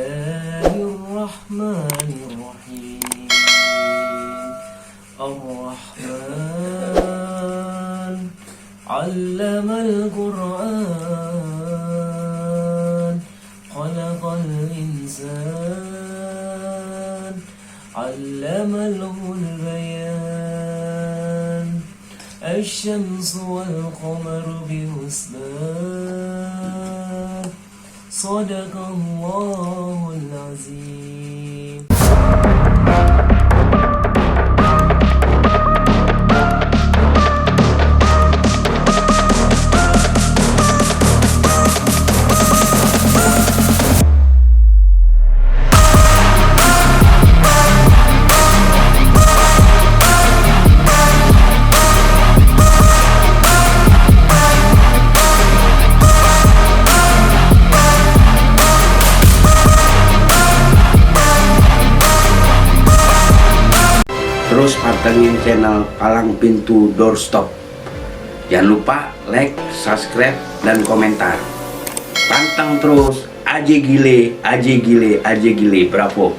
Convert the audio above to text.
Bismillahirrahmanirrahim. Ar-Rahman 'allamal Qur'an, khalaqal insan, 'allamal bayan, asy-syamsu wal qamaru bihusban, shadaqallahul azim. Terus pantengin channel Palang Pintu Doorstop. Jangan lupa like, subscribe, dan komentar. Pantang terus, aje gile, bravo.